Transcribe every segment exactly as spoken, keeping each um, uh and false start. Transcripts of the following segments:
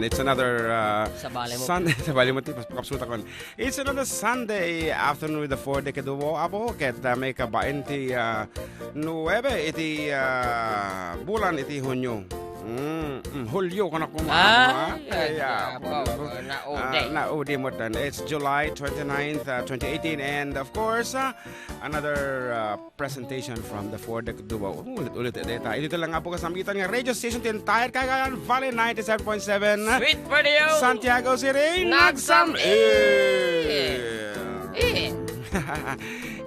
It's another, uh, Sabali mo. Sun-, sabali mo, ti, kapsuta kon. It's another Sunday afternoon with the Four Decade Duo, apo, ket, uh, may kabain ti, uh, nuebe iti, uh, bulan iti Hunyo. Mm, mm, Hulyo, kana ko, Ay, ha? Ay, ay, ah, apo, Hulyo. Naudi. Ah, naudi mo tan. It's July twenty-ninth, uh, twenty eighteen, and of course, uh, another, uh, presentation from the Four Decade Duo. Ulit-ulit, eh, deta. Iti lang nga po kasamitan nga radio station ti entire Cagayan Valley, ninety-seven point seven. Sweet Radio. Santiago City, Nagsam-, Nagsam-, eh. Eh.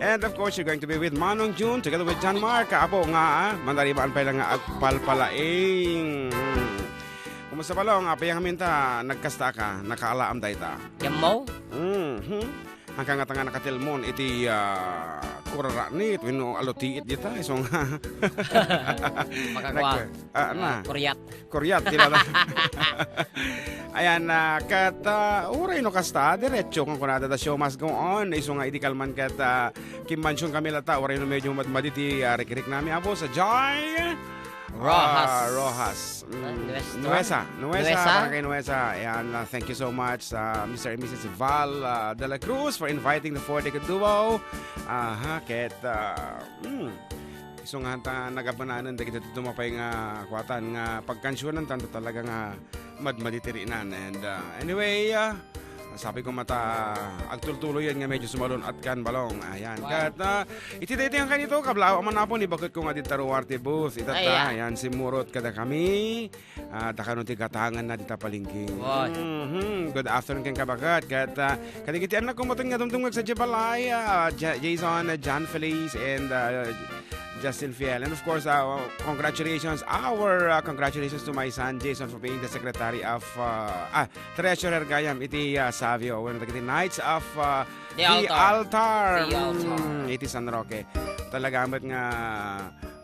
And of course, you're going to be with Manong June together with John Mark. Apo nga, ah, mandaribaan pa lang nga agpalpalaing. Hmm. Kumusta, Balong? Apay nga minta, nagkasta ka, nakaalaam dayta. Yammo? Mhm. Hangkan nga ta nga nakatilmon iti, ah, kurarani, wenno alutiit dita, isu nga. Makakua. Nag-, ah, na. Ah, kuryat. Kuryat, di ba? Ayan, ah, ket, ah, uray no kasta, diretso kang kunada, the show must go on. Isu nga idi kalman ket, ah, kimmansion kami lata, uray no medyo madmadi ti, ah, rikriknami. Apo, sa Joy Rojas. Ah, Rojas. Mm, Ah, Nuestra? Nuesa. Nuesa, Nuesa? Barangay Nuesa. Ayan, ah, thank you so much sa Mister and Missus Val, ah, de la Cruz for inviting the Four Decade Duo. Aha, ket, ah, mm, isu nga ta nagabananan dagiti dumapay nga kuatan nga pagkansionan, tanto talaga nga madmadi ti rinan. And, ah, anyway, ah, sabi ko mata, agtultuloy yan nga medyo sumalun-at kan, Balong. Ayan. Wow. Ket, ah, iti daytoy nga kanito, kablaw man apo ni bakit ko nga dita Ruarte booth. Ita Ay, ta, ah. Ayan, simurot kada kami. Ah, dakano ti gatangan na dita palengke. Wow. Mhm. Good afternoon ken kabakat. Ket, ah, kadagiti anak ko maton nga dumdumngeg sa balay, ah, Ja-, Jason, ah, John Feliz, and, ah, Justin Fiel. And of course, uh, congratulations, our, uh, congratulations to my son, Jason, for being the secretary of, uh, ah, treasurer gayam iti, uh, Savio. Wenno dagiti Knights of, uh, The The Altar. Altar. The Altar. Mm, iti San Roque. Talaga met nga,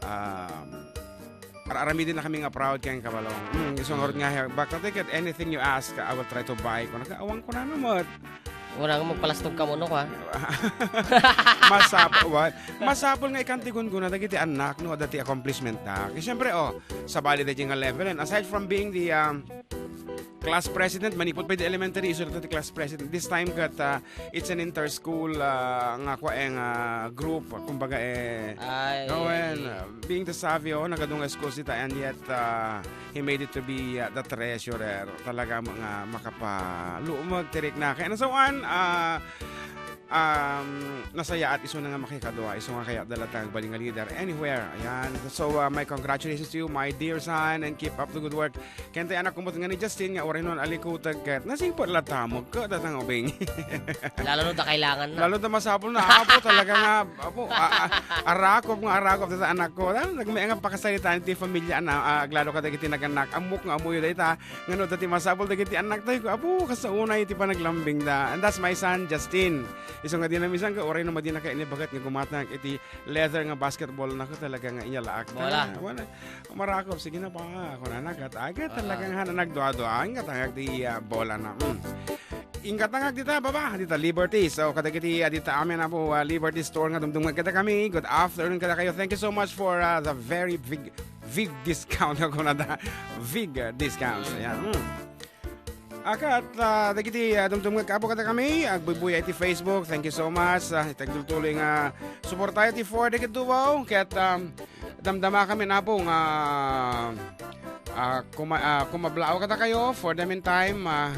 um, ar-, aramidin na kami nga proud ken kabalong. Mm, isu nga rod nga, bakit, anything you ask, I will try to buy. Kung naka-, awan ko na naman. Wala nga magpalastog ka mo, no, ha? Masap-, what? Masapul nga ikan ti gungguna dagiti anak, no, dati accomplishment da. Kaya siyempre, oh, sabali da nga level. And aside from being the, um, class president, manipud pa the elementary, isu dati class president. This time, kat, uh, it's an inter-school, uh, nga kwa, eh, nga group, kumbaga, eh, Ay. no, when, uh, being the Savio, nagadunga school sita, and yet, uh, he made it to be, uh, the treasurer. Talaga nga makapalumag, tirik na. Kaya nasawan, uh, um, nasayaat isu na nga makikadua, isu nga kaya dalatang bali nga leader anywhere. Ayan. So, uh, my congratulations to you, my dear son, and keep up the good work. Kente anak kumot nga ni Justin nga uray non alikutag ket nasingpet la tamog ka datang ubing. Lalo no da kailangan na. Lalo da masapul na apo talaga nga apo, a-, a-, arakop nga arakop data anak ko. Ah, nagmay nga pakasalitaan ti familia na, ah, aglalo ka dagiti naganak. Ammok nga ammoyo dayta. Ngano dati masapul dagiti anak tayo ko. Apo, kasaunay ti panaglambing da. And that's my son, Justin. Isu nga dinamisan ka, uray no madina ka inibagat nga gumatang iti leather nga basketball na ko talaga nga inyalaak. Wala. Wala. Marakop, sige na pa. Ako na nagat. Aga talaga nga na nagdua-dua. Ang katangag di, ah, bola na. Mm. Ingatangag dita, baba, dita Liberty. So, kadagiti, ah, dita amin apo, ah, Liberty Store nga dumdum nga kita kami. Good afternoon kada kayo. Thank you so much for, ah, the very big, big discount ako na da. Big, ah, discounts. Ayan. Mm. Akat, ah, dagiti, ah, dumdum nga kapo kada kami, agbuybuya iti Facebook. Thank you so much. Ah, itagdultuloy nga suportayo ti For the Kid Duo. Ket, um, damdama kami na po nga, ah, kuma-, ah, kumablaaw kada kayo. For the meantime, ah,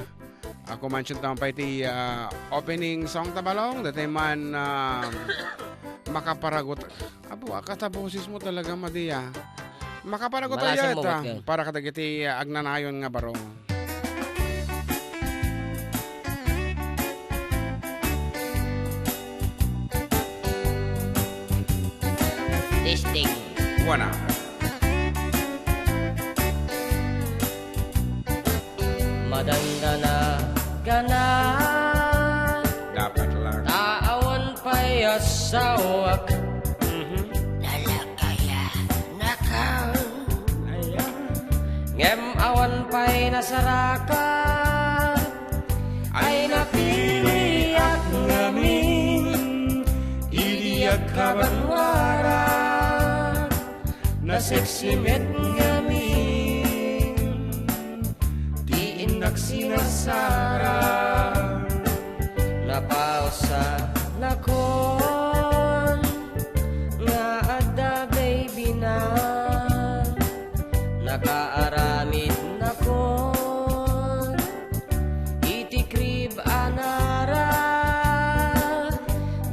ah, kumansion taman pa iti, ah, opening song tabalong. Dati man, ah, makaparagot. Apo, akata boses mo talaga, Madia. Makaparagot Malasim tayo mo, ita. Ba't yan? Para kadagiti, ah, agnanayon nga barong. Testing. Wana. Madandana ka na. Dapat lang. Ta awan pay asawak. Mhm. Nalakayanaka. Ayan. Ngem awan pay nasaraka. Ay napiliak ngamin. Idi agkabanwara. Nasiksi met ngamin. Ti inna Sinasara, napausanakon nga adda baby na, nakaaramidnakon iti crib a nara.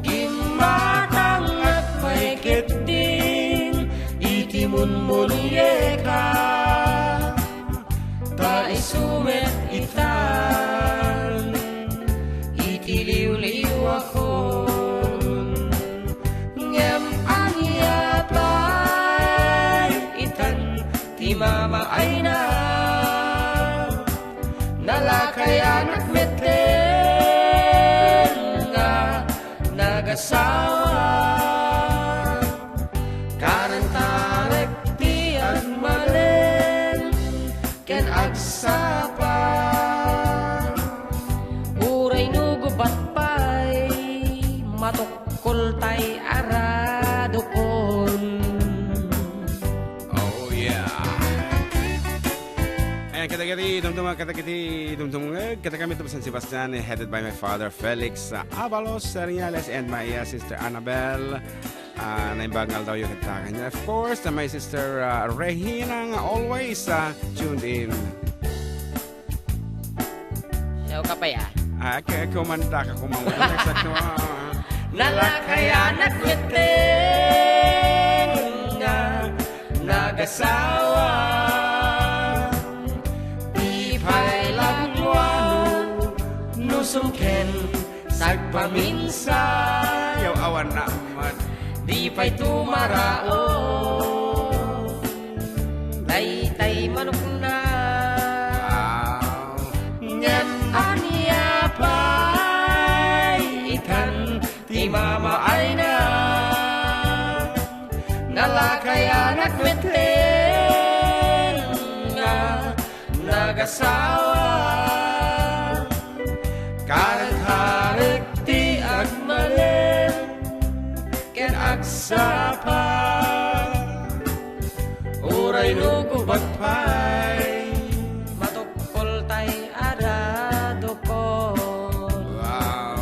Gimmatang agpaiketdin iti munmunyeka, ta isu met itan iti liwliwakon. Ngem ania pay itan ti mamaayna? Nalakayanak metten nga nagasawa. Kanan tarek ti agmalem ken agsapa. Uray no gubat pay, matukkoltay aradukon. Oh, yeah. Ayan, kadagiti dumdumag, kadagiti dumdumag, kadagami to San Sebastian, eh, headed by my father, Felix, uh, Abalos Seriales, and my, uh, sister Annabel. Ah, naimbag nga aldawyo ket ta kaniak. Of course, uh, my sister, uh, Regina nga always, uh, tuned in. Siya ka pa ya? Ah, ke-, kumanta ka kumang-, Nalakayanak metten nga nagasawa. Di pay lagluano, nusum ken sagpaminsa. Yaw, awan na met. Di pay tumaraon daytay manokna. Wow. Ngem ania pay itan ti mamaayna? Nalakayanak metten nga nagasawa. Karkarek ti agmalem ken agsapa. Uray no gubat pay, matukkoltay aradukon. Wow.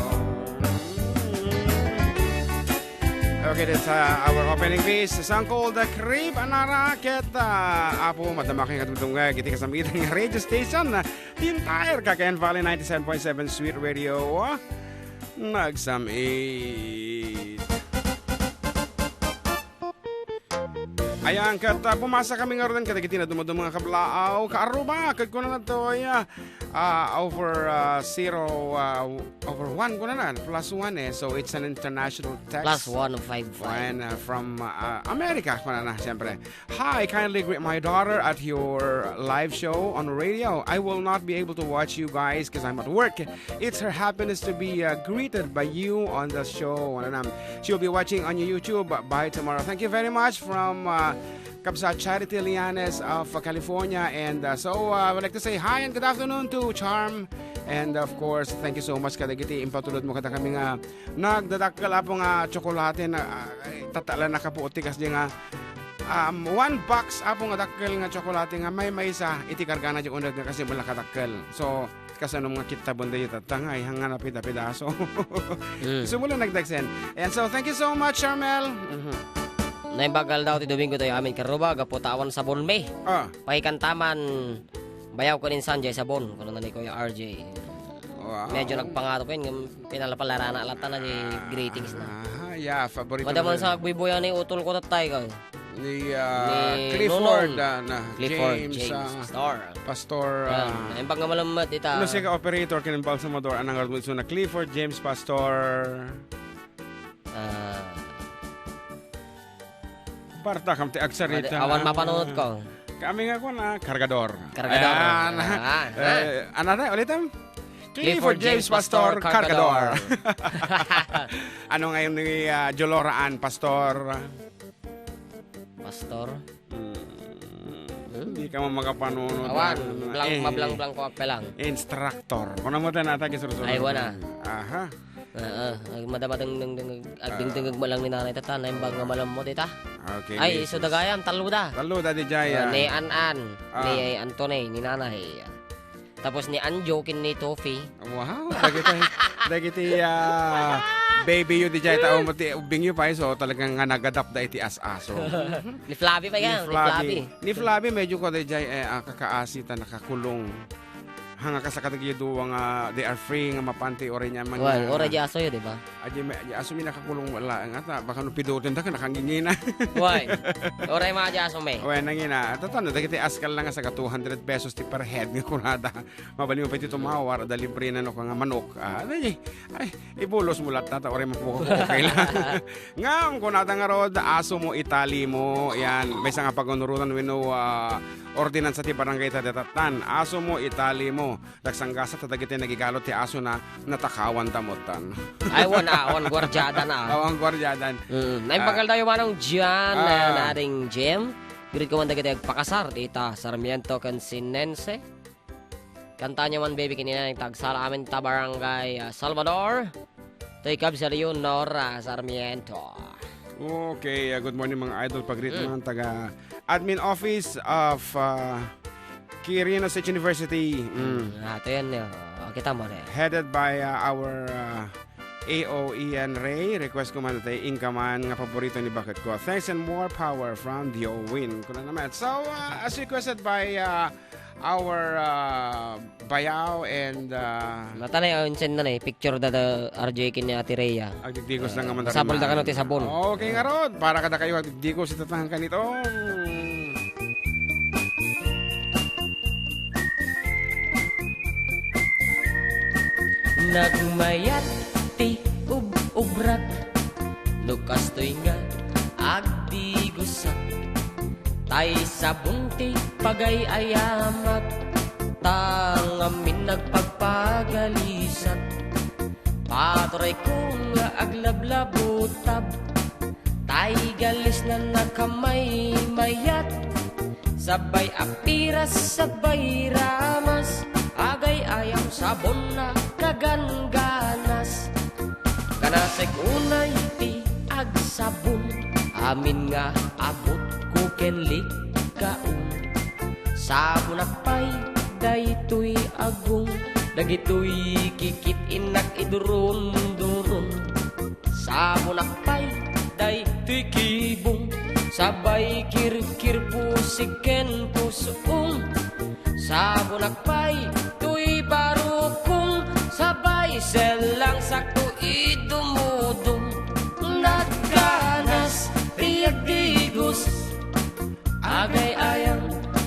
Okay, that's, uh, our opening piece. Sangkol the Crib, anara, ket, uh, Apo, madama kayo katungtungag iti kasamitan nga radio station, uh, the entire Cagayan Valley, ninety-seven point seven Sweet Radio, uh, nagsamit. Ayan, ket, uh, pumasa kami ngaruden kadagiti nadumaduma nga kablaaw, kaaruba, ket kunana toy, uh, uh, over, uh, zero, uh, over one, kunana, plus one, eh. So, it's an international text. Plus one five five. One, uh, from, uh, America, kunana, siyempre. "Hi, kindly greet my daughter at your live show on radio. I will not be able to watch you guys 'cause I'm at work. It's her happiness to be, uh, greeted by you on the show." Kunana. She'll be watching on YouTube by tomorrow. Thank you very much from, uh, Kabsat Charity Lianes of California. And, uh, so, uh, I would like to say hi and good afternoon to Charm. And of course, thank you so much kadagiti impatulod mo kadakami nga nagdadakkel, Apo, nga tsokolate na, ah, ay, tatala na kapuot ti kasdi nga, um, one box, Apo, nga dakkel nga tsokolate nga maymaysa iti kargana di uneg nga kasi wala kadakkel. So, kasano nga kitta banda ita tangay, hanga na pida-pidaso. Mm. Sumula nagdagsen. And so, thank you so much, Charmel. Mhm. Naimbag nga aldaw ti Domingo tayo amin karuba, gapu ta awan sabon mi. Ah. Pahikantaman, bayaw ko ninsan, jay sabon, kuno na ni Kuya R J. Wow. Medyo nagpangato ko yun, yung pinalapalarana latta na di greetings na. Ah, yeah, favorito Madamon mo sa yun. Agbuybuya ni utol ko tatay ka. Ni, ah, Ni Clifford, Nonong. Ah, na, Clifford James, James ah, Pastor. Pastor, Yan. Ah, Yung pagkamalamat ita. Ano siya ka operator, kinimbal sa motor, anang armon na Clifford James Pastor. Ah. Parta kam ti agsarita. Awan mapanunot ko. Kami nga ko na, kargador. Kargador. Ayan. Ah, ah. Eh, ano na, ulitin? Clifford James Pastor, kargador. Ano ngayon ni, ah, Jolora Ann, Pastor? Pastor? Hmm. Hmm? Hindi ka man makapanunod. Awan, lang, eh, mablang-blang ko, ape lang. Instructor. Kung naman tayo nata, kisursunod. Ay, wala. Aha. Oo, agmadama deng, deng, deng, agdingdingag mo lang ni nanay tata, naimbag nga malam mo, tita. Okay, Ay, Jesus. Iso dagayam, tallo da. Tallo da, di jay, Ah, ah. Ni An-An, Ah. Ni Anthony, ni nanay. Tapos ni Anjo ken ni Tofi. Wow, dagiti, dagiti, ah, baby yu didiay, ta umot ti ubbing yu pay, so talagang nga nag-adapt da iti as-aso. Ni Flavi pay. Ni Flavi. Ni Flavi, medyo ko didiay, eh, ah, kakaasi ta nakakulong. Hanga kas kadagiti dua nga they are free nga mapan ti uray niya man. Well, nga uray di aso yu, di ba? Adi, may, adi, aso mi nakakulong wala nga ta, baka no pidutin da ka nakangingina. Why? Uray mga di aso mi. Why, nangina. Tatano, dagiti askal lang nga saga two hundred pesos ti per head nga kunada. Mabalin mo pa iti tumawar, da libre na no ka nga manok. Ah, ay, ay, ibulos mo latta, ta uray mo okay lang. Ngam, kunada nga rod, aso mo, itali mo. Yan, may nga pagunurutan wenno, ah, ordinansa ti barangay ta detatan. Aso mo, itali mo. Nagsanggasat ta dagiti nagigalot ti aso na natakawan da motan. Ay, wan, ah, wan, guardiada na, ah. Awan guardiadan. Mm. Naimbagkal tayo manong Gian, ah, na naring Jem. Greet ko man dagiti agpakasar, dita, Sarmiento ken Sinense. Kanta niya man, baby, kinina, nagtagsala amin ta barangay, ah, Salvador. Toy Cubs, Leon, Nora Sarmiento. Okay, ah, good morning, mga idol. Pag-greet naman, taga admin office of, ah, Quirino State University. Mm. Ah, ito yan, oh. Oh, kita mo rin. Headed by, ah, our, ah, A O Ian Ray. Request ko man tayo, inka man nga paborito ni Bakit Ko. Thanks and more power from Diowin. Kuna naman. So, ah, as requested by, ah, our, ah, Bayaw and, ah, Natanay, oh, insend na na eh. Picture da, da R J ken ni Ate Rhea. Agdigdigos lang naman. Masapul da kano ti sabon. Okay nga rod. Para kada kayo agdigdigos ita tangkan ito. Nagmayat ti ub-, ubrak. No kastoy nga agdigusat, tay sabon ti pagay-ayamak, ta ngamin nagpagpagalisat. Paturay ko nga aglablabutab, tay galisna nakamaymayat. Sabay apiras, sabay ramas, agay-ayam sabon na kagangganas. Kanasek unay ti agsabon, amin nga abut ko ken likkaon. Sabonak pay daytoy agong, dagitoy kikit-innak iduron-duron. Sabonak pay daytoy kibong, sabay kirkir pusik ken pusong. Sabonak pay toy barukong, sabay sellang sakto idumudong. Nagkanas ti agdigos, agay-ayam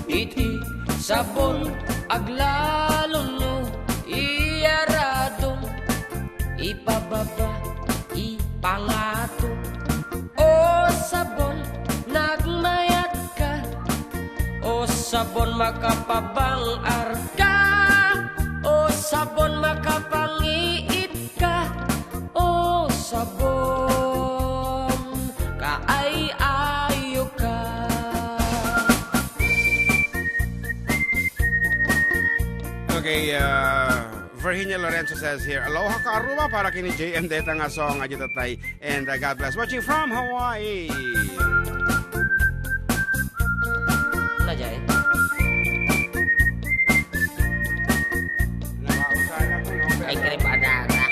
iti sabon, aglalon no iyaradong. Ipababa, ipangato. O sabon, nagmayat ka. O sabon, makapabang-ar ka. O sabon, makapangiit ka. O sabon, kaay-ayo ka. Okay, uh, Virginia Lorenzo says here, "Aloha ka Aruba para kini J M deta nga song, adyo tatay." And, uh, God bless. Watching from Hawaii. Ano dyan? Ay, karipadara.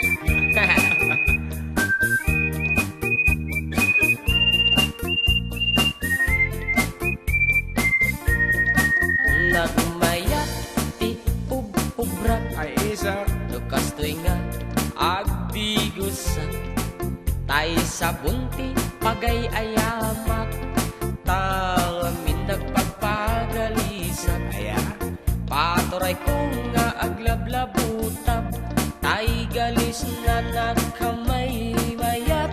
Nagmayat ti ub-, ubrak. Ay, isa. No kastoy nga agdigusat, tay sabon ti pagay-ayamak, ta ngamin nagpagpagalisat. Aya. Paturay ko nga aglablabutab, tay galis na nakamaymayat.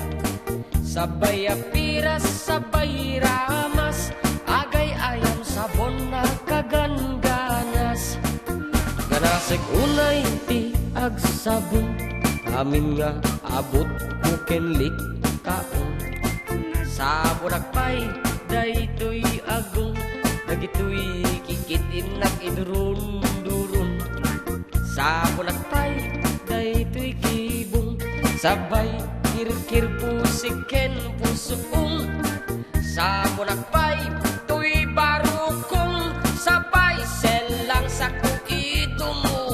Sabay apiras, sabay ramas, agay-ayam sabon na kagangganas. Ganasek unay ti agsabon, amin nga abut ko ken likkaon. Sabonak pay daytoy agong, dagitoy kikit-innak iduron-duron. Sabonak pay daytoy kibong, sabay kirkir pusik ken pusong. Sabonak pay toy barukong, sabay sellang sakto iti mo.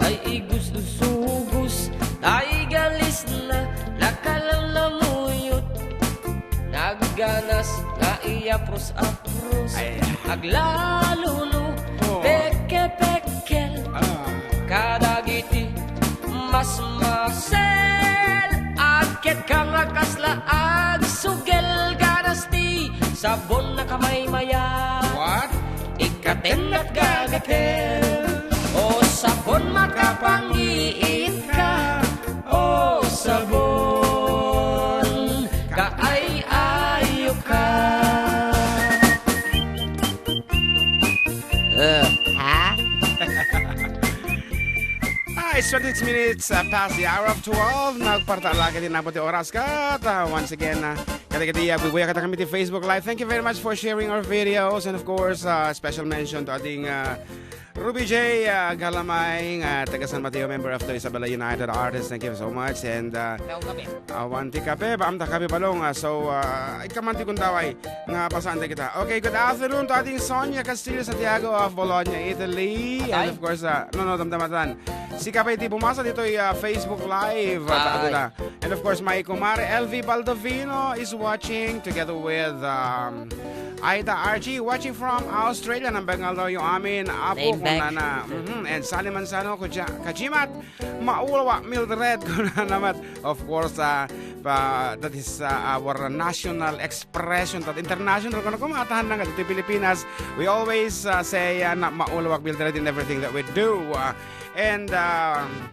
Ay igus-usugos, ay galisna, nakalanamuyot. Nagganas nga iyapros-apros, Ay. aglaluno, Oh. peke-pekel. Ah. Kadagiti masmasel, agketka nga kasla agsugel, ganas ti sabon a kamaymaya. What? Ikkaten at gagaten. O sabon, makapangiit ka. O sabon, kaay-ayo ka. Uh, ha? Ah, it's twenty-six minutes, uh, past the hour of twelve. Nagparta lang iti napot ti oras kat, uh, once again, uh, kadagiti, uh, buybuyatta kami ti Facebook Live. Thank you very much for sharing our videos. And of course, uh, special mention to ating, uh, Ruby J, uh, Galamay, uh, taga San Mateo, member of the Isabela United Artists. Thank you so much. And, uh, Daw kape. Awan ti kape, baam ta kape balong. Ah, so, ah, ay, kaman ti gundaway nga pasaan dagita. Okay, good afternoon to ating Sonia Castillo Santiago of Bologna, Italy. And Atay. of course, ah, no, no, damdamatan. Sika pay ti bumasa ditoy, ah, Facebook Live, ah, Ay. tago na. And of course, my kumare L V Baldovino is watching together with, um, Aida Archie watching from Australia. Nang Bengal daw yung amin. Apo Name kung back. nana. Mhm. And Sally Manzano, Kuja-, Kajimat. Maulawa, Mildred, kunana met. Of course, ah, pa, that is, ah, our national expression, that international, kuno kumatahan na nga dito Pilipinas. We always, ah, say, ah, na maulawa, Mildred, in everything that we do. Ah, and, um,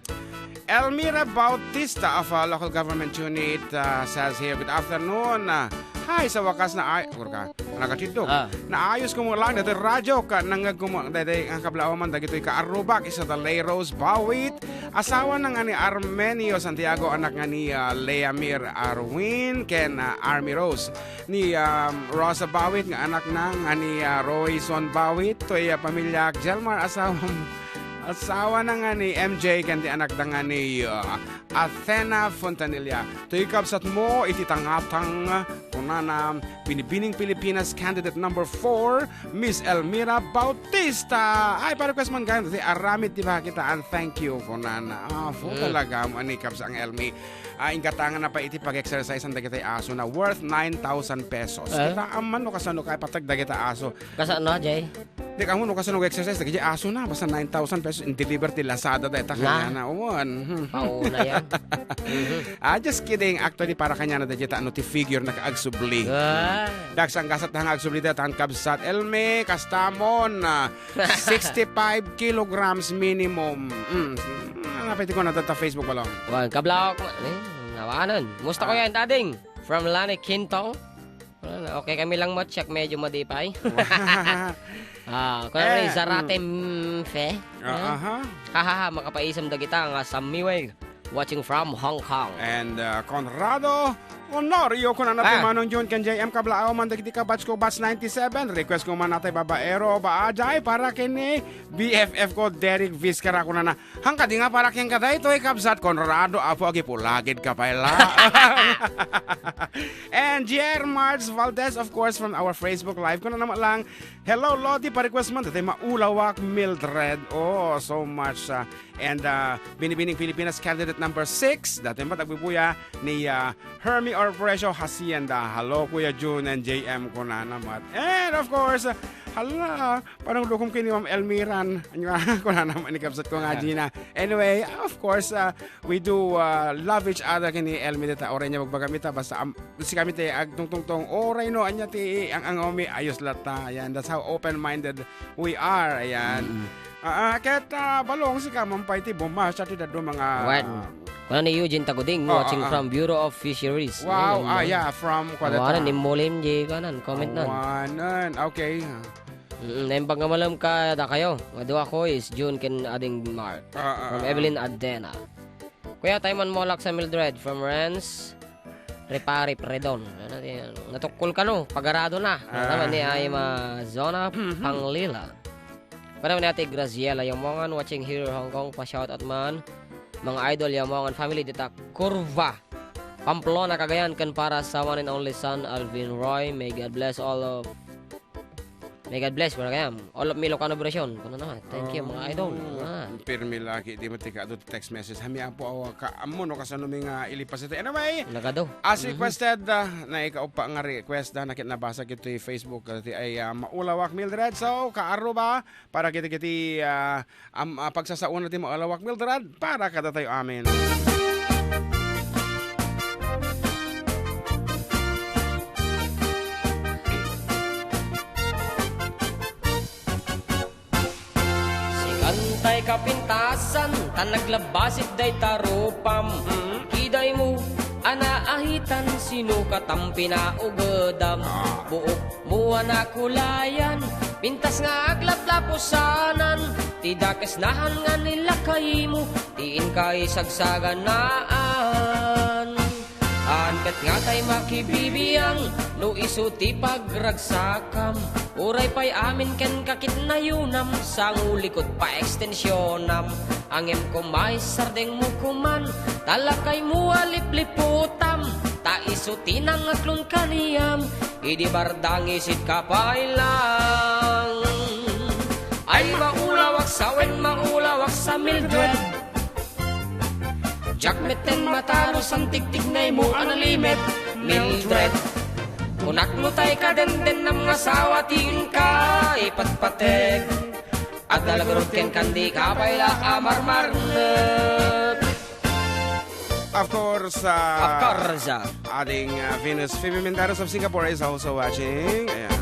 Elmira Bautista of, ah, local government unit, ah, says here, "Good afternoon." Ah, Hi, sa wakas na ay, kurka, nakatidog. Ah. Naayos ko mo lang, dati radyo ka, nangag ko mo, dati ang kablaoman, dagitoy ka arubak, isa ta Lay Rose Bawit, asawa na nga ni Armenio Santiago, anak nga ni, ah, Leamir Arwin, ken, ah, Army Rose. Ni, um, Rosa Bawit, nga anak na nga ni, ah, Royson Bawit, toy, ah, pamilya Jelmar, asawa, asawa na nga ni M J, ken ti anak da nga ni, ah, Athena Fontanilla. Toy kabsat mo iti tangatang, kunana, Binibining Pilipinas candidate number four, Miss Elmira Bautista. Ay, pa-request man gayam, ti aramid ti bakitaan. Thank you, kunana. Ah, fu, Mm. talaga, ani kabsat nga Elmi. Ah, inggatangan na pa iti pag-exercise ang dagitay aso na worth nine thousand pesos. Ah? Kita aman no kasano kay patag dagita aso. Kasano, Jay? Di ka mo, no, kasano exercise, dagiti aso na, basta nine thousand pesos in deliver ti Lazada, dayta Na? kanyana, uwan. Pauna yan. Mhm. Ah, just kidding. Actually, para kanyana, dagita, ano, ti figure na kaagsubli. Ah. Dagsang gasat na nga agsubli, dayta, ang kabsat. Elme, kastamon, ah, sixty-five kilograms minimum. Mm. Ang apay ti ko na data Facebook, balong. Wan, kablak, eh, nawanan. Musta ko Ah. yan, Dading? From Lani Quintong. Wala na. Okay kami lang, Mot. Siak medyo madipay. Ah, kung ano Eh, yung Zarate, mm. mm, fe? Ah, Eh? aha. Hahaha, makapaisam dagita nga Samiway. Watching from Hong Kong. And, uh, Conrado Honorio, kunana ti Ah. Manong Jun, ken J M Kablaaw, man dagiti kabatch ko, batch ninety-seven. Request ko man natay babaero, ba, ajay, para kini B F F ko, Derek Vizcarra, kunana. Hangkadi nga para kenka daytoy, kabsat Conrado, apo, agipulagid ka pay la. And Jer Marz Valdez, of course, from our Facebook Live. Kuna naman lang, "Hello, Lodi, pa-request man, dati maulawak, Mildred." Oh, so much. Uh, and uh, Binibining Pilipinas candidate number six. Dati mo tagbubuya ni uh, Hermie Orfresio Hacienda. Hello, Kuya Jun and J M, kuna naman. And of course, uh, hala, Panangdukom ken ni Ma'am Elmiran. Anya, kuna naman ni kabsat ko nga, Ah. Gina. Anyway, of course, uh, we do, uh, love each other ken ni Elmi dita. Oray niya magbagam ita, basta am-, si kami ti agtungtungtong. Oray no, anya ti ang-angawmi, ayos latta. Ayan, that's how open-minded we are. Ayan. Mm. Ah, ah, ket, ah, balong, sika man pay ti bumasha ti dadu mga Wen. Kuna ni Eugene Taguding, Ah, watching ah, ah. from Bureau of Fisheries. Wow, Ayan, ah, ayan. yeah, from Kuala Awanan, Tra. Immolim, di kanan, comment nan. Awanan, okay. Mm, naimbag nga malem ka, da kayo. Nga dua ko is June ken Ading Mark. Ah, ah, From ah. Evelyn Adena. Kuya, tayo man molak sa Mildred. From Renz, Repari, Predon. Ano yan? Natukkol ka, no? Pagarado na. Ano Ah. naman ni Ay Mazona Mhm. Panglila? Para ni Ate Graziela Yamongan, watching here, Hong Kong, pa-shout out man. Mga idol, Yamongan family, dita Curva, Pamplona, Cagayan, kan para sa one and only son, Alvin Roy. May God bless all of May God bless, kuna kayam. All of me, Ilocano version. Kuna naman. Thank you, mga idol. Oh, Ah. pirmi lagi, di mo tika adu text message. Hami apo awa ka, amo no kasano mi nga ilipas ito. Anyway, Nagado. as Mhm. requested, ah, na ikaupa nga request da, nakit nabasa kiti Facebook, ah, ti ay, ah, Maulawak Mildred. So, kaaruba, para kiti, kiti, ah, am-, ah, pagsasauna ti Maulawak Mildred, para kadatayo amin. Sikan tay kapintasan, ta naglabasit dayta rupam. Mm. Kidaymo, a naahitan, sino katam pinaugedam? Ah. Buok mo a nakulayan, pintas nga aglaplapusanan, ti dakes nahan nga nilakaymo, ti inka isagsaganaan. Haan ket nga tay makibibiang, no isu ti pagragsakam. Uray pay amin ken kakitnayunam, sangulikot pa extensionam. Angem koma isardengmo koman, ta lakaymo a lipliputam. Ta isu ti nangaklon kaniam, idi bardangisit ka pay lang. Ay, maulawak sa wen, maulawak sa Mildred. Diak metten matarus, antigtignaymo a nalimed, Mildred. Kunak no tay kadendennam nga asawa ti inka ipatpateg. Adda la garud kenka, dika pay la a marmarnek. Of course, uh, Of course, uh, ating, uh, Venus Phoebe Mendez of Singapore is also watching. Ayan.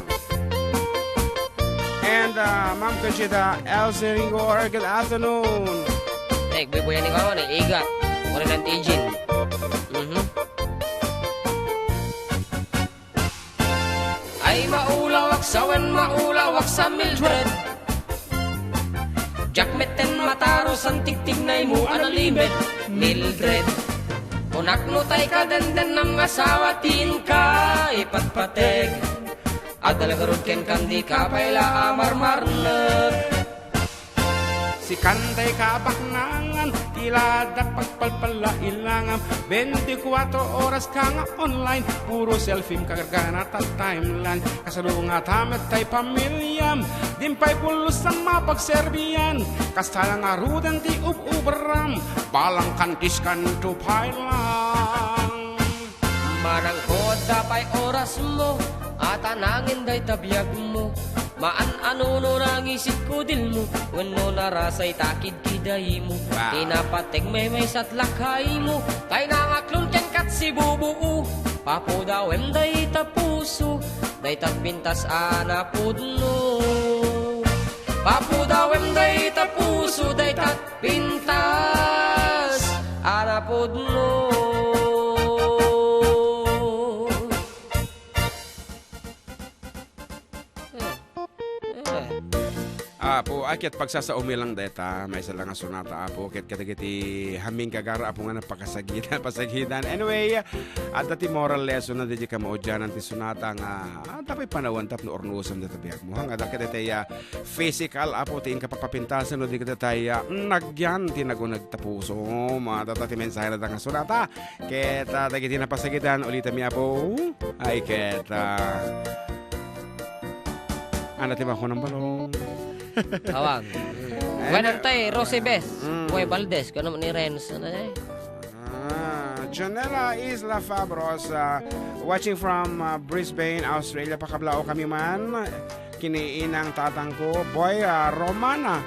And, uh, Ma'am Conchita L. Seringor, good afternoon. Eh, bubuyan ni Kawan, eh, Iga. Wala ng Tijin. Mhm. Ay, maulawak sa wen, maulawak sa Mildred. Diak metten matarus, antigtignaymo a nalimed, Mildred. Kunak no tay kadendennam nga asawa ti inka ipatpateg. Adda la garud kenka, dika pay la a marmarnek. Sikan tay kabaknangan, ti la adda pagpalpalla ilangam. Bentikuatro oras ka nga online, puro selfie ka gargana ta timeline. Kasalungat met tay pamiliam, din pay pulos a mapagserbian. Kasta la ngaruden ti ub-ubram, balang kantis kanto pay lang. Manang ko adda pay orasmo, a tanangen dayta biagmo. Maan a no nangisit kudilmo, wenno narasay ta kidkidaymo. Wow. Ti napateg maymaysa ti lakaymo, tay nangaklon kenka ti sibubuo. Papudawem dayta puso, dayta pintas a napudno. Papudawem dayta puso, dayta pintas a napudno. Eh, eh. Apo, ay, ket pagsasaumi lang dayta, maysa lang nga sonata, Apo, ket kadagiti hamming gagara, Apo, nga napakasagidan, pasagidan. Anyway, adda ti moral lesson na daydi kamaudianan ti sonata nga, ah, tapay panawen tapno urnosen dayta biagmo. Hangada kadayta, ah, physical, Apo, ti inka papapintasen, no di kadayta, ah, nagyan ti naguneg ta pusom. Adda ti mensahe na da nga sonata. Ket, ah, dagiti napasagidan, ulitem, Apo. Ay, ket, ah, ano ti makunang balong? Awang. Mm. Ay, Wen na- tay, Rosy Bes. Mm. Kuya Valdez, kano ni Renz, ano eh? Ah, Janela Isla Fabros, ah, watching from, ah, Brisbane, Australia. Pakablao kami man. Kini inang tatangko, Boy, ah, Romana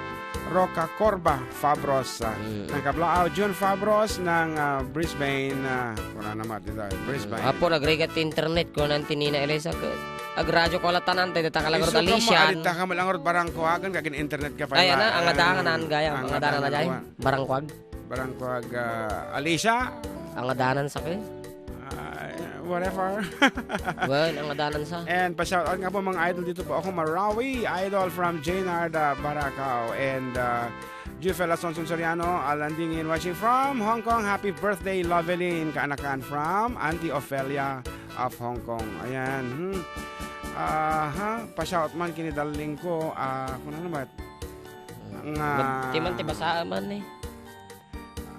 Roca Corba Fabros, ah, Mm. ng Kablaaw, June Fabros ng, ah, Brisbane, ah, wala naman, dito, Brisbane. Apo, nagrigat ti internet ko, nan tinina Elisa, ke-, agradyo ko alatanan, tayo takalagor Isu ka Alisian. Maalita ka malangor, barangkuagan, kagin internet ka pa Ay, na, ana, eh, angadanan gayam, ang angadanan na angadanan gayam. Barangkuag. Barangkuag, ah, Alicia. Angadanan sa kayo. Ah, whatever. Well, angadanan sa. And pa-shoutout nga po, mga idol, dito po ako, Marawi, idol from Jaynard, ah, Baracao, and, ah, Jufel Asuncion Soriano, Alandingin, watching from Hong Kong. Happy birthday, Lovelyn, kaanakan from Auntie Ophelia of Hong Kong. Ayan, hmm. Aha, pa-shout man kini darling ko, ah, kung ano ba? Nga Mag-, ti man ti basaan man eh.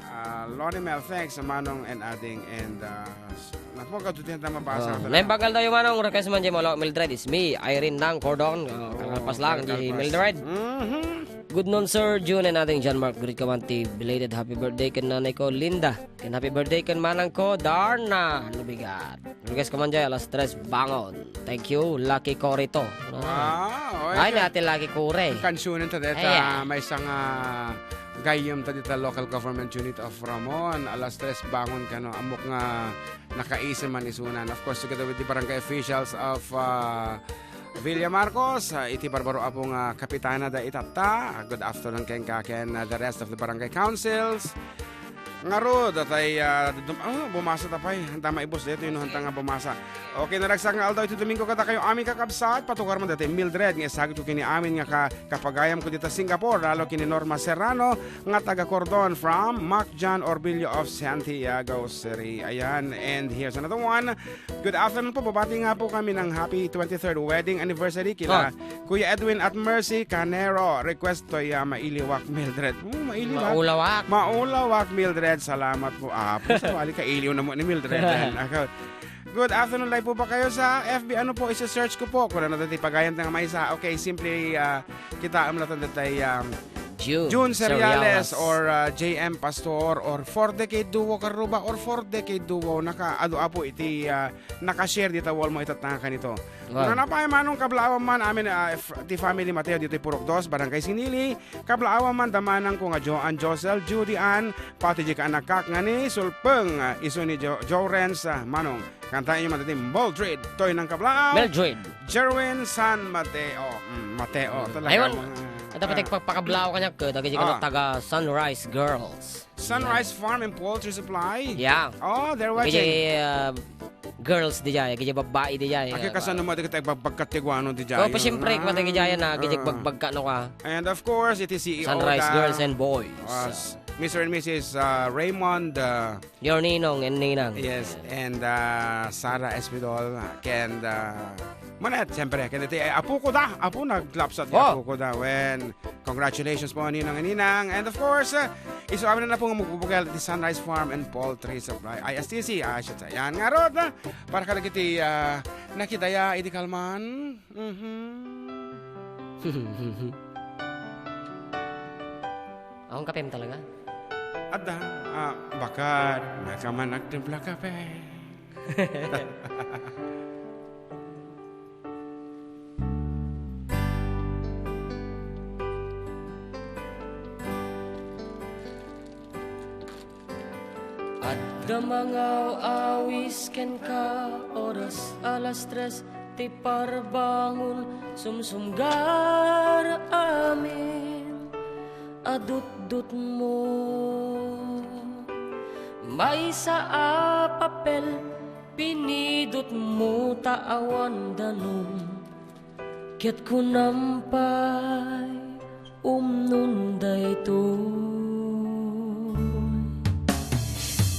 Ah, Lonnie Mel, thanks, Manong and Ading, and, ah, s-, Napo, kadutin ta mabasa. Oh, ta naimbag aldaw, manong, request man diay Molo Mildred, is me, Irene Nang Cordon. Oh, oh, kalpas lang, diay Mildred. Mhm. Good noon, Sir June and Ading John Mark. Greet ko man ti belated happy birthday ken nanay ko, Linda. Ken happy birthday ken manang ko, Darna. Ano bigat? Request ko man diay, alas tres, bangon. Thank you, Lucky Corito. Ah. Wow, ay, ay, na ti Lucky Kore. Kansionen ta deta, ay, ah, maysa nga gayyem ta dita local government unit of Ramon. Alas tres, bangon kano. Ammok nga nakaisem man isunan. Of course, together with the barangay officials of, ah, Villa Marcos, ah, iti barbaro a pung, ah, kapitana da itatta. Ah, good afternoon kenka ken, ah, the rest of the barangay councils. Ngarud, datay, ah, dum-, ah, bumasa ta pay. Hanta maibus daytoy no hanta nga bumasa. Okay, naragsak nga aldaw iti Domingo kadakayo amin, kakabsat. Patukar man dati Mildred nga isagutko ken ni amin nga ka-, kapagayamko dita Singapore, lalo ken ni Norma Serrano nga taga Cordon from Mac John Orbillo of Santiago City. Ayan, and here's another one. Good afternoon po. Babati nga po kami ng happy twenty-third wedding anniversary kila, oh, Kuya Edwin at Mercy Canero. Request toy, ah, Mailiwak Mildred. Oh, Mailiwak. Maulawak. Maulawak Mildred. Salamat po. Ah, po, sa wali kailiw na mo ni Mildred. Ako. Good afternoon, live po ba kayo sa F B? Ano po, isi-search ko po. Kuna na dati pagayam nga maysa. Okay, simply, ah, kita am natin datay, um, June, June Cereales, Cereales or, ah, J M Pastor or Four Decade Duo Karuba or Four Decade Duo. Nakaadu apo iti, ah, naka-share dita wall mo itatta nga kanito. Wow. Kuna na pay, manong, kablaawan man amin, ah, f-, ti family Mateo ditoy Purok Dos, Barangay Sinili. Kablaawan man da manang ko nga Joan, Josel, Judy Ann, pati diay kaanakkak nga ni Sulpeng, ah, isu ni Jo-, Jorens, ah, manong. Kantaenyo man dati Mildred, toy nang kablaaw. Mildred. Jerwin San Mateo. Mm, Mateo, mm, talaga. Ayun. Mga, ah, dapat pagpakablaaw kaniak, eh, dagiti, ah, taga Sunrise Girls. Sunrise Farm and Poultry Supply? Yeah. Oh, they're watching. Kaya, uh, girls di jay, kaya babae di jay. Agi, uh, kasano mo, di kita ibagbagkat ti guano di jay? Oh, pa, siyempre, ah, kung di jay na, kaya, uh, bagbagka no ka. And of course, iti C E O Sunrise da, Girls and Boys. Uh, s-, Mister and Missus, uh, Raymond, uh, your ninong and ninang. Yes, and, uh, Sarah Espidol, uh, and, uh, Manet, siyempre, ken iti, eh, apo ko da. Apo, naglapsat ti, oh, apo ko da. When, congratulations po, ninong and ninang. And of course, eh, isu amin na po nga magbubukel ti Sunrise Farm and Poultry Supply, I S T C. Ah, shit, yan nga rod, ah, para kadagiti, ah, nakidaya idi kalman. Mhm. Akong kapem talaga? Adda, ah, bakat, may ka man nagtimpla kape. Adda mangaw-awis kenka, oras alas tres ti parbangon, sumsumgar amin a dutdutmo. Maysa a papel pinidutmo ta awan danum. Ket kunam pay, umnon daytoy.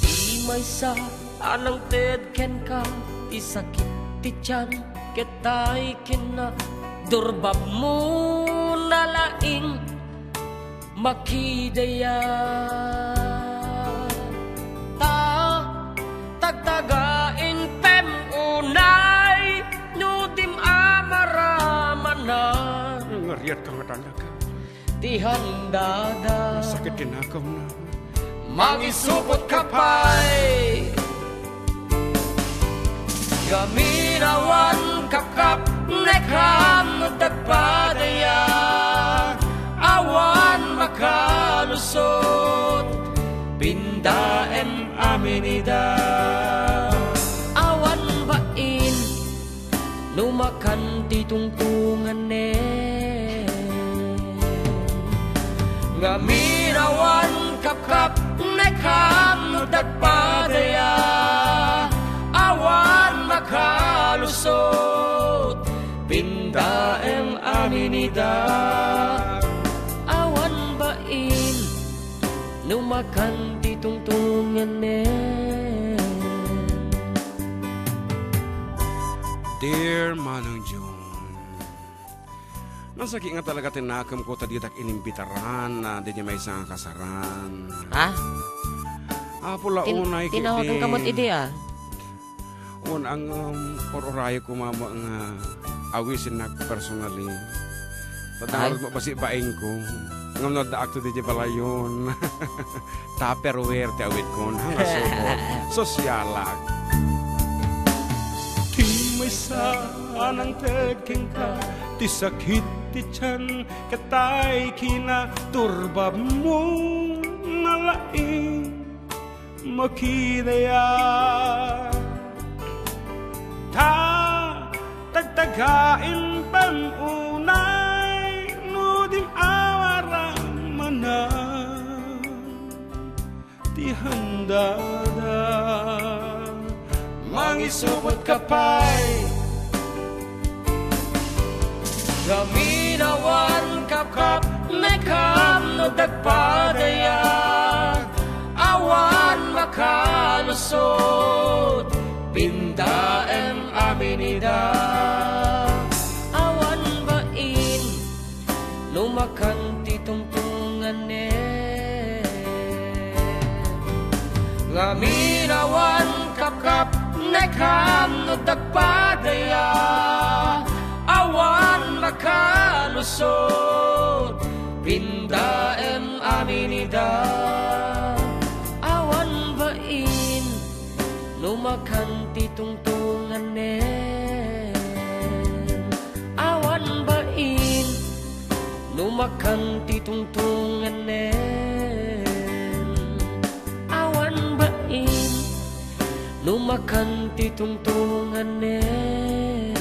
Ti maysa a nangted kenka ti sakit ti tian, ket tay kinna, durbabmo na laing makidaya. Ta tagtagain pem unay no dim amaramanan. Ngariat ka nga talaga. Ti handada. Sakit ti nakawna. Mangisupot ka pay. Ngamin awan kapkapnekam dagpadaya, awan makalusot, pindaem amin ida. Awan bain no makan ti tungtunganen. Ngamin awan kapkapnekam dagpadaya, awan makalusot, pindaem amin ida. Awan bain no makan ti tungtunganen. Dear Manong June, nasakit nga talaga ti nakemko ta ditak inimbitaran, ah, daydi maysa nga kasaran. Ha? Apo la. Tin-, unay ket tinawagan ka met idi, ah. Ang, um, or-orayo ko, mama, nga awisennak personally. Ay. Tadangarot mo basi baing ko. Ngem no adda akto di balayon. Tupperware ti awit kon. Hanga subo. Sosyalak. Ti maysa a nangted kenka, ti sakit ti tian, ket tay kinaturba mo, nalaing makidaya. Ta tagtagaem pay unay no dim awaran manen ti handada. Mangisupot ka pay, ngamin awan kapkapnekam no dagpadayag. Awan makalusot, pindaem amin ida. Awan bain, lumakan ti tungtunganen. Ngamin awan kapkapnekam no dagpadaya, awan makalusot, pindaem amin ida. Awan bain, lumakan ti tungtunganen. Awan bain, lumakan ti tungtunganen. Awan bain, lumakan ti tungtunganen.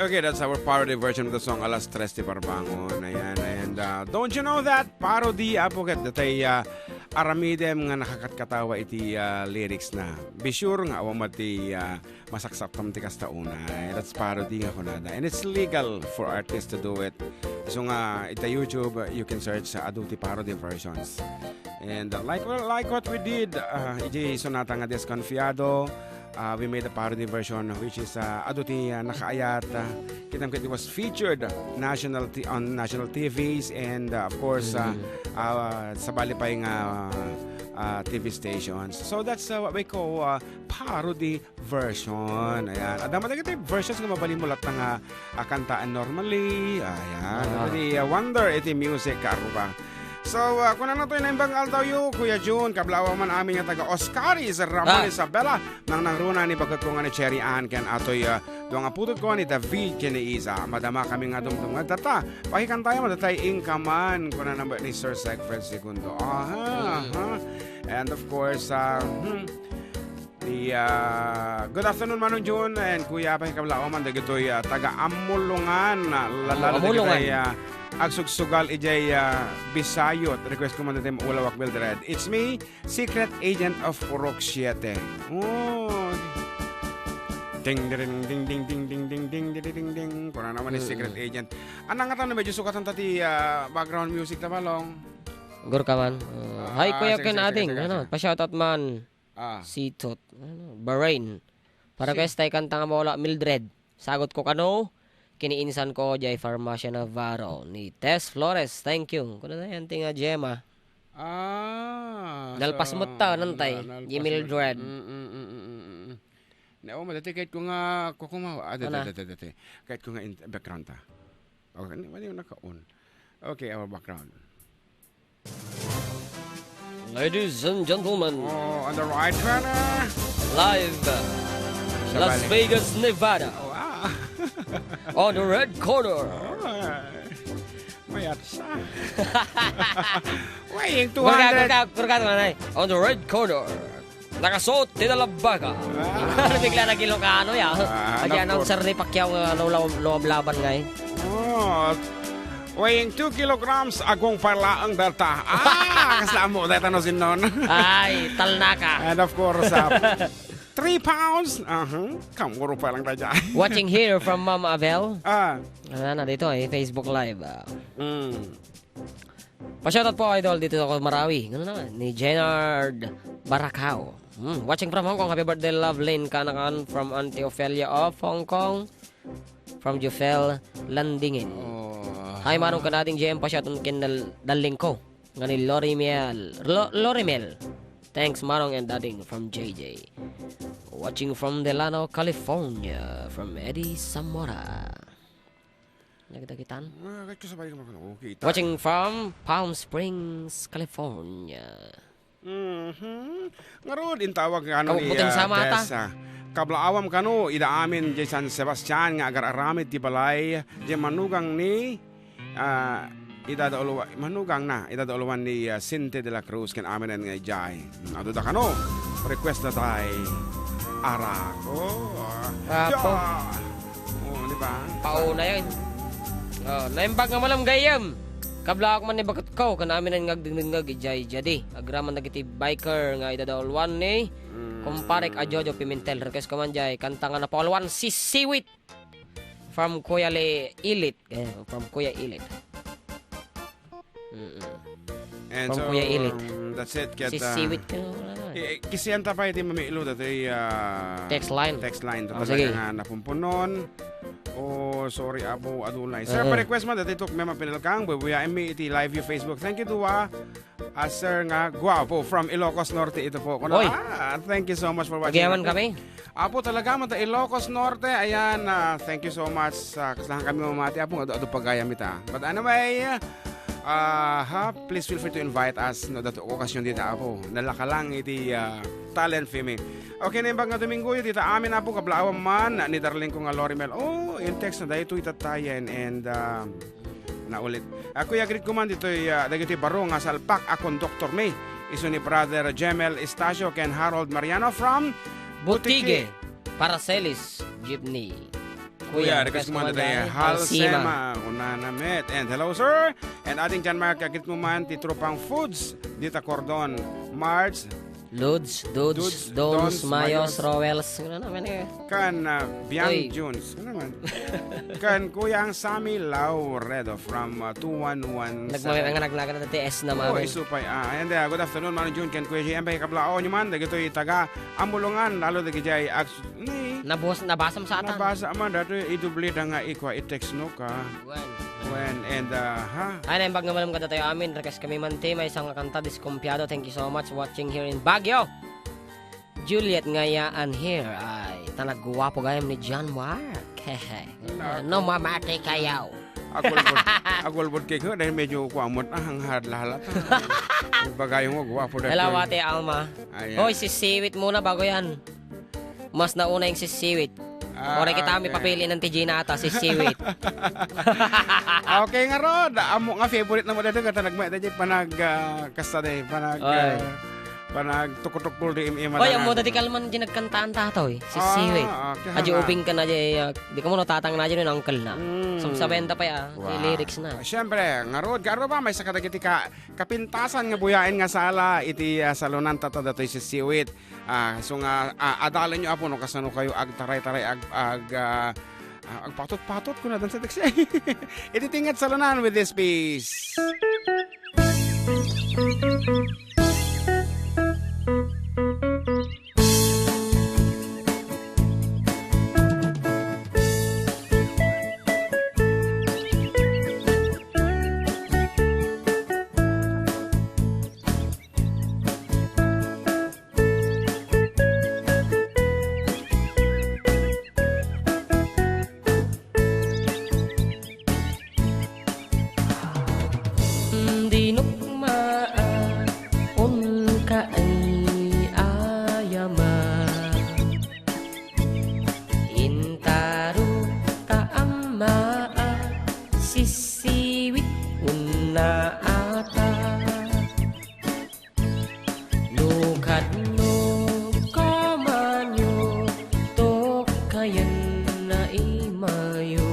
Okay, that's our parody version of the song Alas Tres ti Barbangon. Ayan, and, uh, don't you know that? Parody, apo, ket datay, uh, aramidem nga nakakatkatawa iti, uh, lyrics na. Be sure nga awan met ti, uh, masaksaktam ti kasta unay. That's parody nga kunada. And it's legal for artists to do it. So nga, ita YouTube, uh, you can search sa adu ti parody versions. And, uh, like, like what we did, uh, iti sonata nga Desconfiado, uh, we made a parody version, which is, uh, adu ti, uh, nakaayat, uh, kitam ket it was featured national t-, on national T Vs and, uh, of course, uh, Mm. uh, sabali pay nga, uh, T V stations. So that's, uh, what we call, uh, parody version. Ayan. Adda man dagiti versions nga mabalinmo latta nga, ah, kantaen normally. Ayan. Ah. Iti, ah, wonder iti music, karuba. So, ah, kunana toy naimbag nga aldawyo, Kuya Jun, kablaaw man amin nga taga Oscaris, Ramon, Ah. Isabela, nangnangruna ni bagekko nga ni Cherry Ann, ken atoy, ah, dua nga putotko ni David ken ni Iza. Madama kami nga dumdum nga data. Pakikantayo mo datay Inkaman, kunana met ni Sir Segfred Segundo. Aha, Mm. aha. And of course, ah, hmm, Di, ah, good afternoon, Manong Jun and Kuya Apay, kablaaw man dagitoy, ah, taga Amulongan, ah, lalalo Amulongan. Dagitoy, ah, agsugsugal idiay, ah, Bisayot. Request ko man ditoy Maulawak Mildred. It's me, Secret Agent of Purok Siete. Oh. Ding, ding, ding, ding, ding, ding, ding, ding, ding, ding, ding, ding. Kuna naman ni Mm-mm. Secret Agent. Anang nga tano, medyo sukatan ta ti, ah, background music ta, Balong. Gurka man. Uh, Ah, hi, Kuya sige, Ken sige, sige, Ading. Sige, Ano, sige. Pa-shoutout man. Ah. Sitot, ano, Bahrain. Para Si- kesta ikanta nga Maulawak Mildred. Sagot ko kano, kiniinsan ko, jay Farmacia Navarro, ni Tess Flores. Thank you. Kuna na yan, tinga Gemma. Ah, Nalpas so, mo ta, nantay, na-, nalpas di mo. Mildred. Mm, mm, mm, mm, mm, mm. Na, oh, madati, kahit ko nga, kukumawa. Ah, dati, Ana? Dati, dati. Kahit ko nga in-, background ta. Okay, hindi, hindi yung naka-on. Okay, our background. Ladies and gentlemen, Oh, on the right corner. Live, Sa Las balik. Vegas, Nevada. Oh, ah. On the red corner. Oh, mayat siya. Weighing Kurga, two hundred. Kurga, kurga naman ay. On the red corner. Nakasuot ti dalabaka. Ah. Bigla naging Ilocano, ya. Ah, Adi of announcer course. Ni Pacquiao, uh, lo-, lo-, luwab laban ngay. Oh, weighing two kilograms, agong parlaang dalta. Ah, kasla mo, deta no sinnon. Ay, talnaka. And of course, uh, three pounds. Uh-huh. Kamuro pa lang tayo. Watching here from Ma'am Abel. Ah. Ano na dito eh, Facebook Live. Ah. Mm. Pa-shoutout po, idol, dito ako Marawi. Ano naman? Ni Jenard Baracao. Hmm, watching from Hong Kong. Happy birthday, love, Lynn Kanakan from Auntie Ophelia of Hong Kong. From Jufel Landingin. Oh. Hi, Manong ken Ading J M, pa-shoutout ken dal-, darling ko. Nga ni Lorimel. Lo-, Lorimel. Thanks, Manong and Ading from J J. Watching from Delano, California, from Eddie Zamora. Nagdagitan? Ah, kahit kasabay ka makano. Okay, ta- Watching from Palm Springs, California. Mhm. Ngarud, intawag nga ano ni, Kabubuting ah, sama ata. Des, ah, kablaawam kano, ida amin di San Sebastian nga agar-aramid ti balay, di manugang ni, ah, ida da uluwa-, manugang na, ida da uluan ni, ah, Sinte de la Cruz, ken amin nga ijay. Hmm, adu da kano, request da tay Arako. Ah, Apo. Ja! Oh, di ba? Pauna yan. Oh, naimbag nga malam gayam. Kablaawak man ni baketko, ken amin nga agdengdengngeg ijay jadi. Agraman dagiti biker nga ida da uluan ni Mm. kumparek a Jojo Pimentel. Request ko man jay, kanta nga napauluan, Sisiwit. From Kuya Le-, Ilit. Eh, from Kuya Ilit. Mm-mm. And From so, Kuya Ilit. um, that's it. Ket, ah, Sisiwit ka, wala na. Eh, kisian ta pay iti mamiilo datoy, ah, Text line. Text line. Oh, Talaga sige. nga napumpunon. Oh, sorry, Apo, adunay. Sir, Oo. pa-request man, dati tuk, may mapinalkang, bubuyaen mi iti live view Facebook. Thank you, Dua. Ah, sir nga, guwapo, from Ilocos Norte, ito po. Kuno, Oy. ah, thank you so much for watching. Agyaman kami. Apo, talaga man ta Ilocos Norte. Ayan, ah, thank you so much. Ah, kaslahan kami mamati, Apo, nga adu-, adu pagayam ita. But anyway, ah, ha, please feel free to invite us, no, dato okasyon dita, Apo. Nalaka lang iti, ah, talent fee mi. Okay, naimbag nga Domingo, dita amin, Apo, kablaawam man, ni darling ko nga Lorimel. Oh, in text na daytoy tatayen, and, ah, naulit. Ah, kuya, greet ko man ditoy, ah, dagitoy baro nga salpak a konduktor mi. Isu ni Brother Jemel Estacio ken Harold Mariano from Butiki. Butiki. Paracelis Jeepney. Kuya, Kuya, request request mo mo man dyan, tayo. Hal Hal Sema. Sema, unana met. And hello, sir. And ating John Mark, greet mo man ti Tropang Foods, dita Cordon, March. Lods, Dods, Dudes, Dons, Dons, Mayos, Mayos. Rowells. Ano naman eh? Kan, ah, Biang Uy. Jones. Ano naman? Kan Kuyang Sammy Lauredo from, ah, two one one seven. Nagmamay-, nagmamay-, nagmamay-, T S na Oo, mami. Isupay. Ah, and, ah, good afternoon, Manong Jun. Kan Kuya J M, kablaawam man. Dagitoy taga Amulongan, lalo dagiti ay aks-, ni Nabos-, nabasam sa atan. Nabasa man, datoy idubli da nga ikwa, i-text no ka. Wen. Wen, and, ah, ha? Ay, naimbag nga malam kadatayo amin. Request kami man ti maysa nga kanta, Desconfiado. Thank you so much watching here in Baguio. Juliet Ngayaan here. Ay, ta nagguwapo gayam ni John Mark. Hehe. Nako. No, mamati kayo. Agulbod, agulbod kay ko, dahil medyo kuamot na, ang hadlahalat. Bagay mo, guwapo na Hello, to. Ate Alma. Ayan. Hoy, sisiwit muna bago yan. Mas nauna yung sisiwit. Ah, Ore kita, okay. May papili ng T G na ata, sisiwit. Okay nga, Rod. Amo nga favorite na mo dito, kata nagmay, dito, panag, ah, kasta de, panag, Oy. ah, panag tukutukul di im-, ima Oy, na amo nga. Dati kalman di nagkantaan tatoy, sisiwit. Ah, okay, Aji nga. Ubing ka na di, ah, di ka mo natatang na di, no, uncle na. Mm. Sumsabenta pa ya, Wow. lyrics na. Ah, siyempre, nga, Rod, garo ba, may sakadagiti ka, kapintasan nga buyaen nga sala, iti, ah, salunan tata datoy sisiwit. Ah, so nga, ah, adalen yo, Apo, no, kasano kayo agtaray-taray, ag-, ag-, ah, ah, agpatot-patot ko na dan sa taxi. Iti tinged sa lunan with this piece. Dinukmaa, unka ay ayama. Intaro ta ammaa, sisiwit unna ata. No kadno kamanyo, tokkayen na imayo.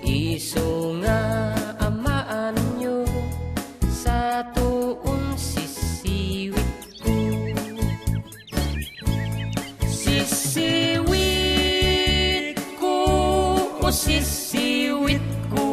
Isu nga amaanyo, satoon sisiwitko. Sisiwitko, o sisiwitko.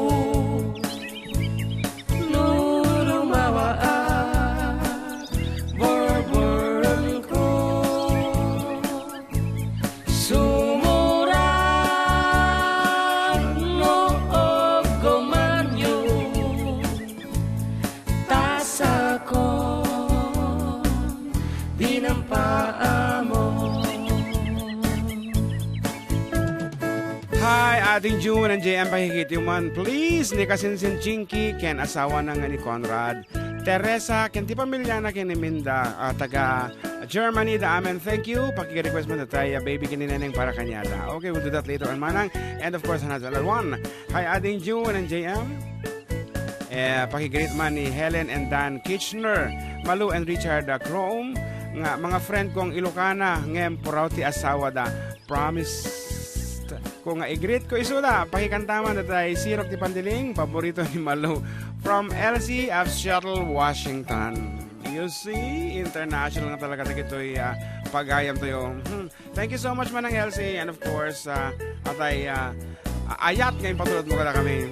Ating June and J M, pakigrityo man, please, ni Kasinsin Chinky ken asawana nga ni Conrad. Teresa, ken ti pamiliana ken ni Minda, ah, taga Germany da amin. Thank you. Paki-request man tayo, ah, Baby ken ni Neneng para kaniada. Okay, we'll do that later on, manang. And of course, another one. Hi, Ading June and J M. Eh, pakigreet man ni Helen and Dan Kitchener, Malu and Richard, ah, Chrome, nga mga friend kong Ilocana, ngem puraw ti asawa da. Promise ko nga i-greet ko isuda. Pakikanta man daytay Sirok ti Pandiling, paborito ni Malu. From Elsie of Seattle, Washington. You see, international nga talaga dagitoy, ah, pagayam tayo. Hmm. Thank you so much, Manang Elsie. And of course, ah, atay, ah, ayat nga impatulod mo kada kami.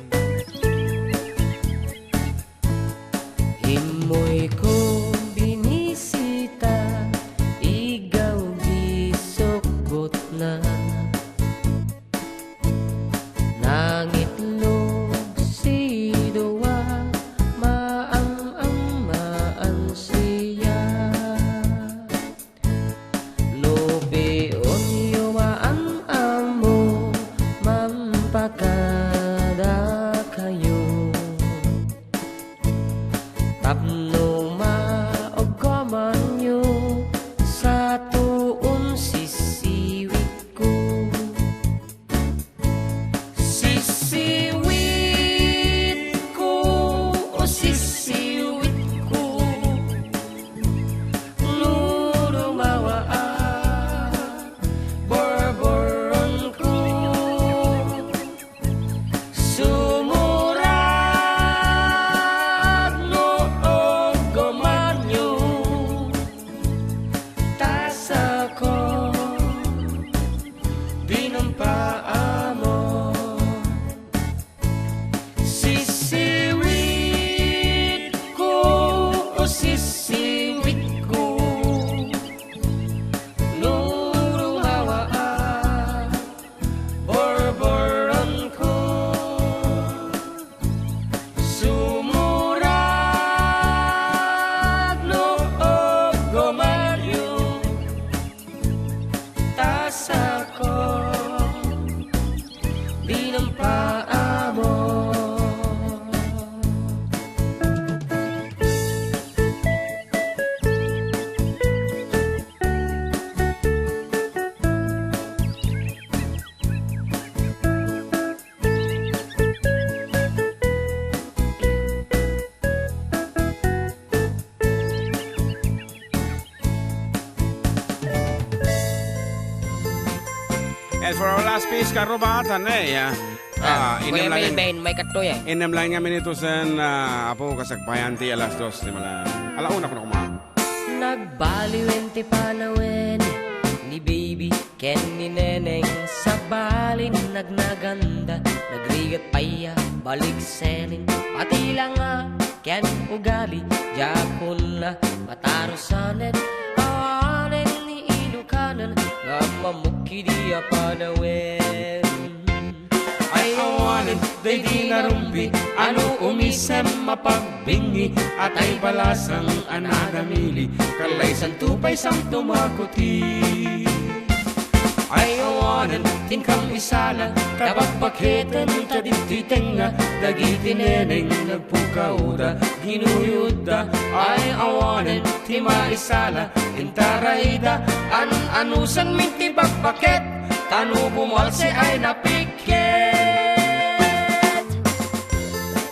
Immoy ko binisita, igawdi sukot na. Nangitlog si Dua, maam-ammaan siya. No pion yo maam-ammo, mampakada kayo. Tapno maugkomanyo sa tuon sisiwit ko. Sisiwit ko, o sisiwit ko. No rumawa a borboron ko. Sumurag no ugkomanyo, ta sako, binampaammo. Sisiwit ko, o sisiwit ko. No rumawa a borboron ko. Sumurag no ugkomanyo, ta sako, binampaammo. And for our last piece, Karuba, tanay, ah, ah, Kuya inem lang Melvin, may katlo yan. Inem lang nga minuto sen, ah, apo, kasagpayan ti alas dos, di mala. Ala una ko na kuma. Nagbaliwen ti panawen ni baby ken ni Neneng, sabalin nagnaganda, nagrigat pay a baliksenin, pati langa ken ugali, diakon a matarusanen, awanen ni Ilokanan nga mammukki di a panawen. Ay awanen, daydi narumpi, ano umisem mapagbingi, atay balasang a nadamili, kallaysanto pay santo makuti. Ay awanen, tinkam isala, kabakbaketen ta ditoy tengnga, dagiti neneng nagpukawda, ginuyodda. Ay awanen, ti maisala, intarayda, an-anusanmin ti bakbaket, tano bumalse ay napik. Ket.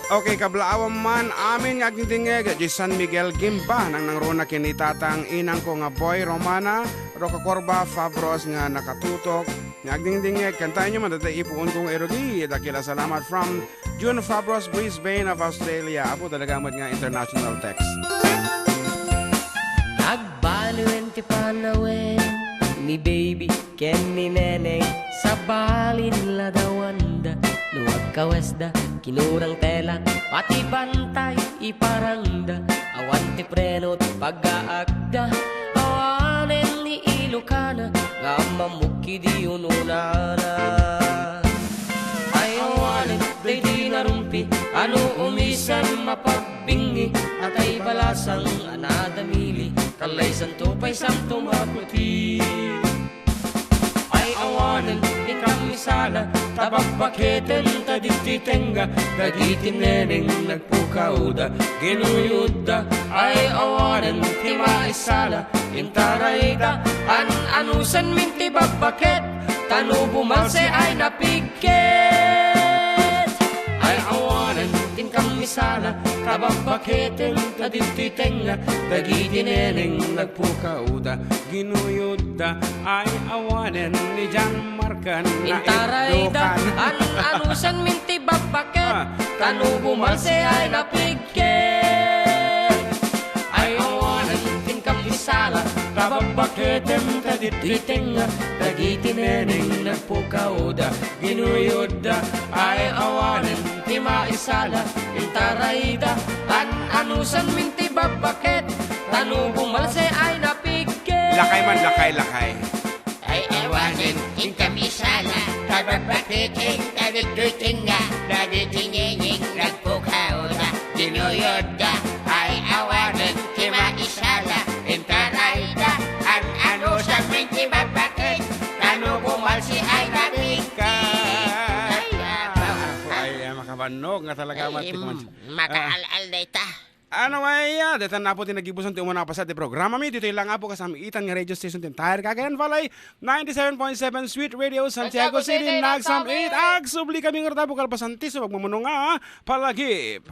Okay, kablaawan man amin nga agdingdingngeg, di San Miguel Gimba, nangnangruna ken ni tatang inangko nga Boy Romana, Roca Corba Fabros nga nakatutok, nga agdingdingngeg, kantaenyo man dayta ipuonko nga irugi, dakila salamat from June Fabros, Brisbane of Australia. Apo, talaga met nga international text. Nagbaluen ti panawen ni baby ken ni neneng, sabalin ladawanda no agkawesda, kinurang tela, pati bantay iparangda, awan ti preno ti paggaakda, awanen ni Ilokana nga mammukki di unonana. Ay awanen daydi narumpi, ano umisan mapagbingi, atay balasang a nadamili, kallaysanto pay santo makuti. Ay awanen ti kamisala, Tababbaketen ta ditoy tengnga, dagiti neneng nagpukawda, ginuyodda, ay awanen ti maisala, intarayda, an-anusanmin ti babbaket, ta no bumalse ay napigket. Ay awanen ti inkam isala, tababbaketen ta ditoy tengnga, dagiti neneng nagpukawda, ginuyodda, ay awanen ni Jan Markan. Intarayda, an-anusanmin ti babbaket, ah, ta no bumalse ay napigket. Ay awanen ti inkam isala, tababbaketen ta ditoy tengnga, dagiti neneng nagpukawda, ginuyodda, ay awanen ti maisala, intarayda, an-anusanmin ti babbaket, ta no bumalse ay napigket. Lakay man, lakay, lakay. Ay awanen inkam isala, tababbaketen ta ditoy tengnga, dagiti neneng nagpukawda, ginuyodda, ay awanen ti maisala, intarayda, an-anusanmin ti babbaket, ta no bumalse ay napigket. Ay, abaw. Ay, ay, makabannog nga talaga, ay, matikman. Mm, makaal-al dayta. Ano nga iya? Deta na po ti nagibusan ti umuna a paset ti programami. Ditoy lang nga po kasamitan nga radio station ti entire Cagayan Valley. Ninety-seven point seven Sweet Radio, Santiago City, nagsam-it. Agsubli kami nga rudabo kalpasan ti subag mamunong nga palagip.